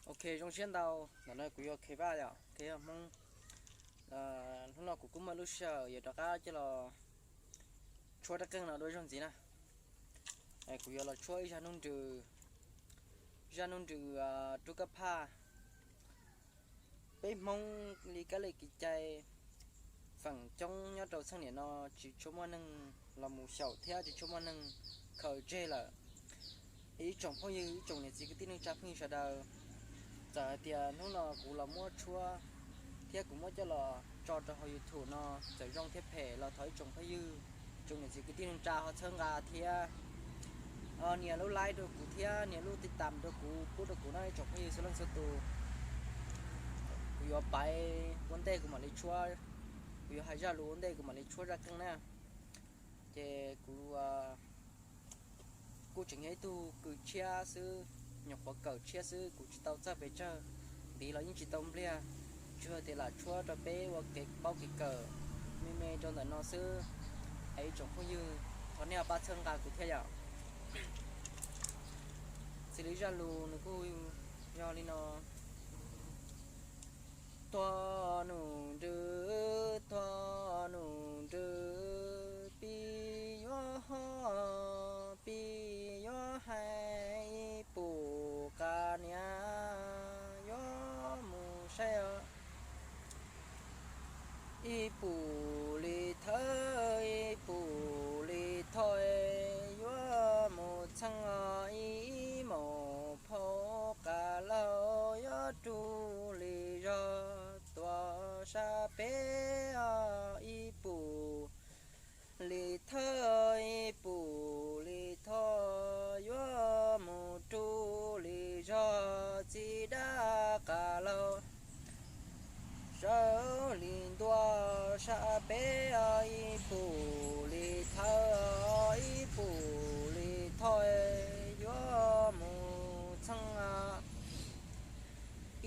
Ok, zoo siab ntau, ntawm no kuv yog Khev Vaj yom, Khev Vaj Hmoob. Hnub no kuv kuj muaj lub sij hawm yuav rov qab coj los tshuab rab qeej no dua zaug ntxiv na. Kuv yuav los tshuab ib zaj hnub nrws, zaj hnub nrws rub kab phaj. Peb Hmoob li kab li kev cai, feem coob nyob rau txheej niam no tsis tshua muaj neeg los mus xyaum thiab tsis tshua muaj neeg khaws tseg lawm. Ib tsoom phooj ywg, ib tsoom niam txiv kwv tij neej tsa phooj ywg sawv daws, txawm hais tias hnub no kuv los muab tshuab thiab kuv muab coj los tso rau hauv YouTube no, txawm zoo thiab phem los thov ib tsoom phooj ywg, tsoom niam txiv kwv tij neej tsa ho txhawb nqa thiab nias lub like rau kuv thiab nias lub tij tam rau kuv, pub rau kuv no ib tsoom phooj ywg txhua leej txhua tus. Kuv yuav pais ua ntej kuv mam li tshuab, kuv yuav hais zaj lus ua ntej kuv mam li tshuab zaj qeej na. Ces kuv kuj tseem yog ib tug kws tshiab xwb, nyuam qhuav kawm tshiab xwb, kuv tsis tau txawj pes tsawg, ntiv los yeej tsis tau npliag, tsuas tias lam tshuab rau peb ua kev paub kev kawm me me rau ntawm no xwb. Es ib tsoom phooj ywg, thov nej pab txhawb nqa kuv thiab yom. Xws li zaj lus nws kuj yog li no. Tuag num nrw, tuag num nrw, pib yuav ho, pib yuav hais ib pum qas niam yuav mus saib os. Ib pum li thawj, ib pum li thoj, yuav mus txheej os ib maum phauj qas laug, yuav rub li zog tuaj sab peb os. Ib pum li thawj, ib pum li thoj, yuav mus rub li zog txiv dab qas laug, sawv li ntua sab peb os. Ib pum li thawj, ib pum li thoj, yuav mus txheej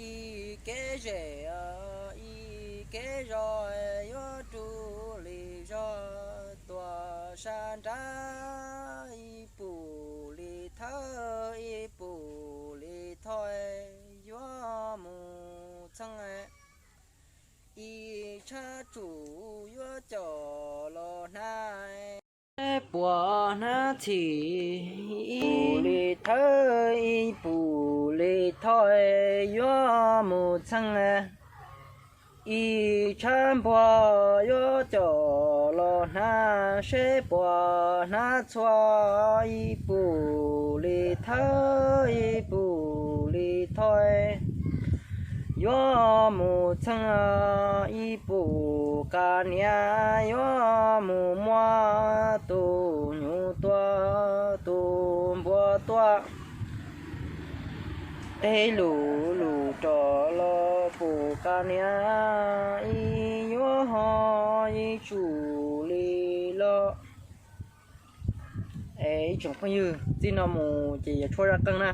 ib kev zem, ib kev zog, yuav rub li zog tuaj sab nrab. Ib pum li thawj, ib pum li thoj, yuav mus txheej ib tshab tsum, yuav coj los hnav, seb puas hnav txhim. Ib pum li thawj, ib pum li thoj, yuav mus txheej ib tshab npua, yuav coj los hnav, seb puas hnav txhua. Ib pum li thawj, ib pum li thoj, yuav mus txheej ib pum qas niam, yuav mus muab tus nyuj tuaj, tus npua tuaj, teb lus lus rov los pum qas niam, ib yuav ho ib tsum li los. Es ib tsoom phooj ywg, txij no mus ces yuav tshuab zaj qeej na.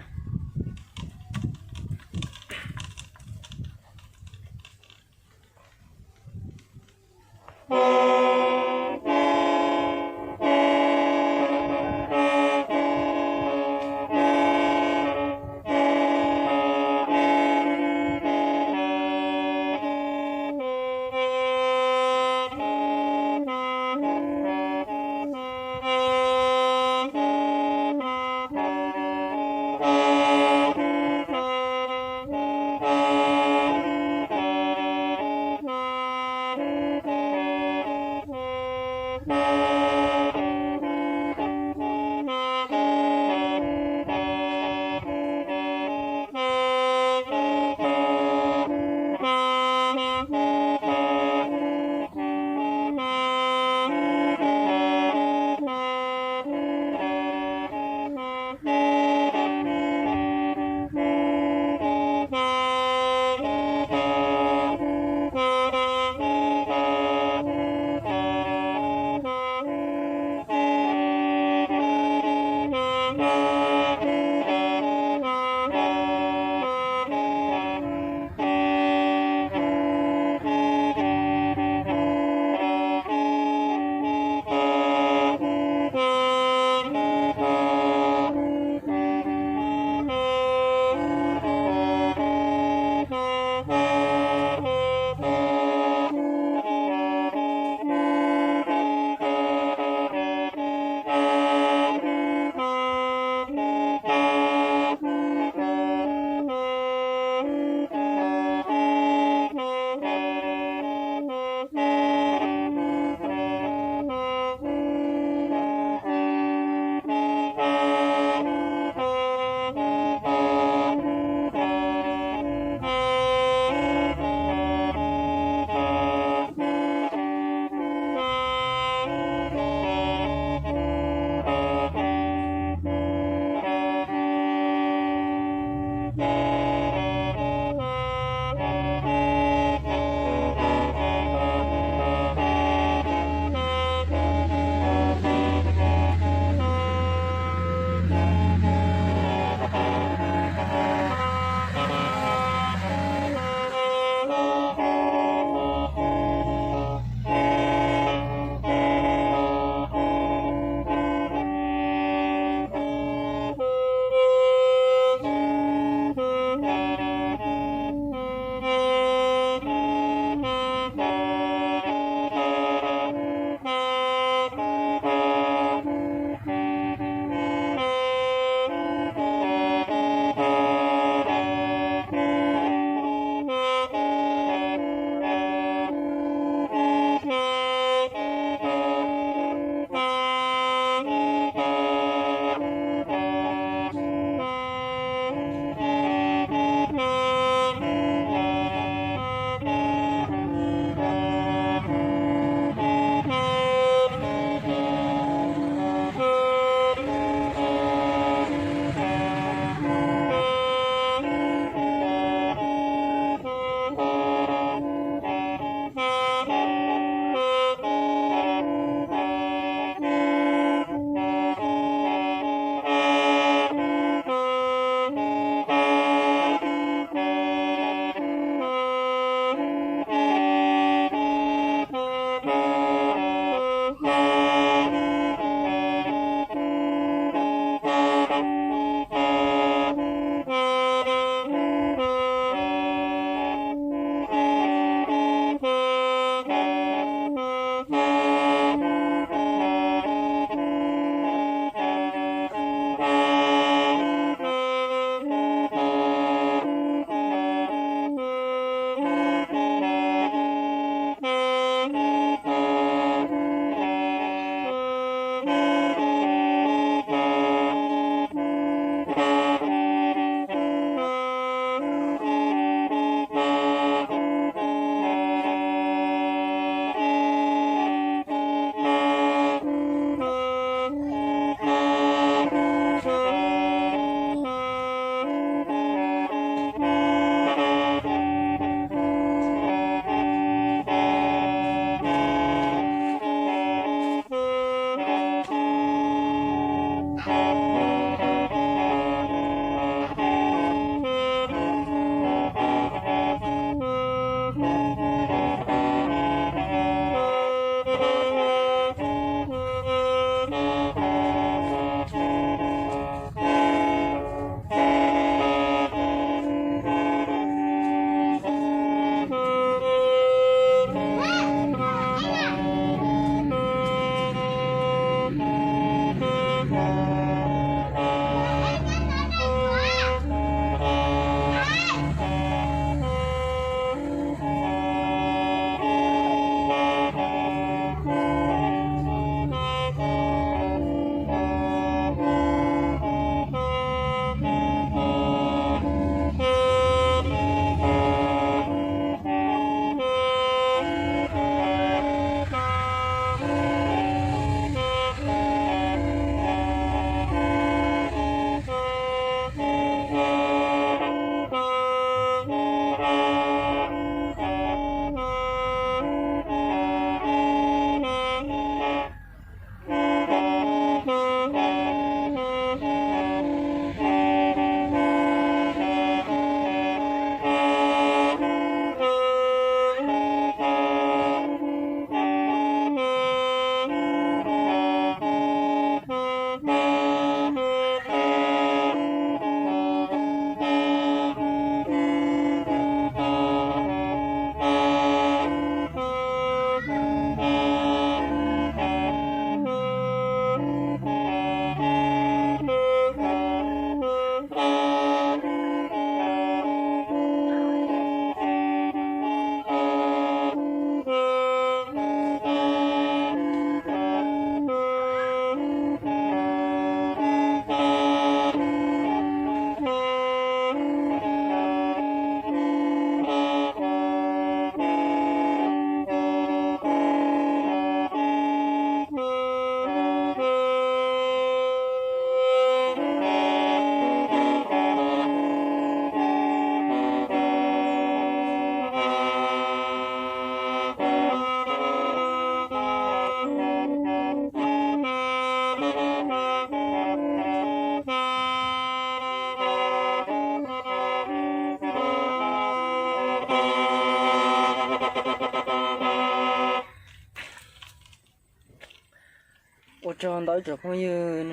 Ua tsaug ntau ib tsoom phooj ywg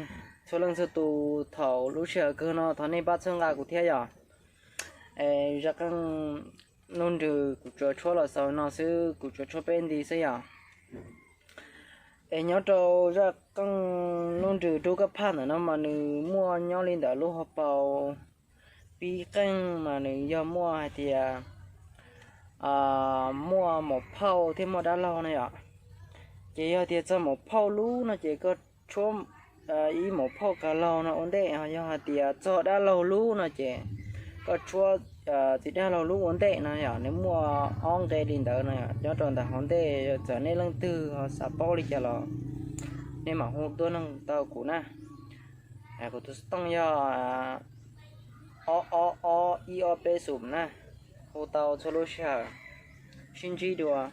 txhua leej txhua tus, thaum lub sij hawm kawg no thov nej pab txhawb nqa kuv thiab yom. Es zaj qeej nuj nrws kuv tsuas tshuab los xaus no xwb, kuv tsuas tshuab peb nti xwb yom. Es nyob rau zaj qeej nuj nrws rub kab phaj ntawm no mas nws muaj nyob li ntawm lub hauv paus pib qeej mas nws yog muaj hais tias muaj maum phauj thiab muaj dab laug no yom. Ces yog tias txog maum phauj lub no ces koj tshuab ib maum phauj kawg laug no ua ntej, yog hais tias txog dab laug lub no ces koj tshuab txiv dab laug lub ua ntej no yom. Nws muaj ob nqe li ntawd no yom, nyob rau ntawm hauv ntej, txawm nej leej twg ho xav paub li cas los nej mam hu tuaj noog tau kuv na. Kuv tus xov tooj yog ob ob ob ib ob peb xum na, hu tau txhua lub sij hawm. Sib ntsib dua.